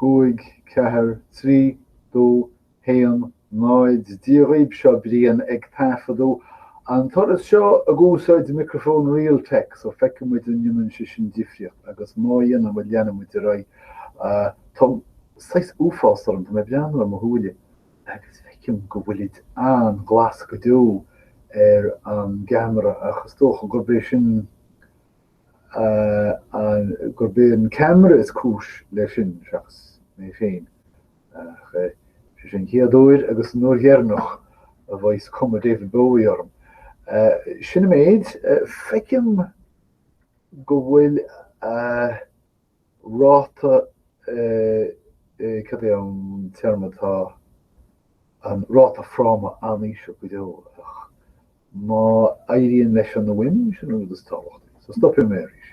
5, 4, 3, 2, 1, 0, Dia dhaoib, seo Brian ag taifeadadh an turas seo ag úsáid micreafón Realtek, so feicfidh muid an ndéanann sé sin difríocht agus má dhéanann, bhuel leanfaidh muid ar aghaidh. Tá saghas uafás orm, tá mé ag breathnú ar mo shúile agus feicim go bhfuilid an-ghlas go deo ar an gceamara ach is dócha gurb é sin gurb é an ceamara is cúis leis sin seachas mé féin. Ach is é an chéad uair agus an uair dheireanach a bheas cuma David Bowie orm. Sin an méid. Feicim go bhfuil ráta, cad é an téarma atá, an ráta fráma an-íseal go deo ach má éiríonn leis an fhuaim, sin an rud is tábhachtaí. So stopfaidh mé arís.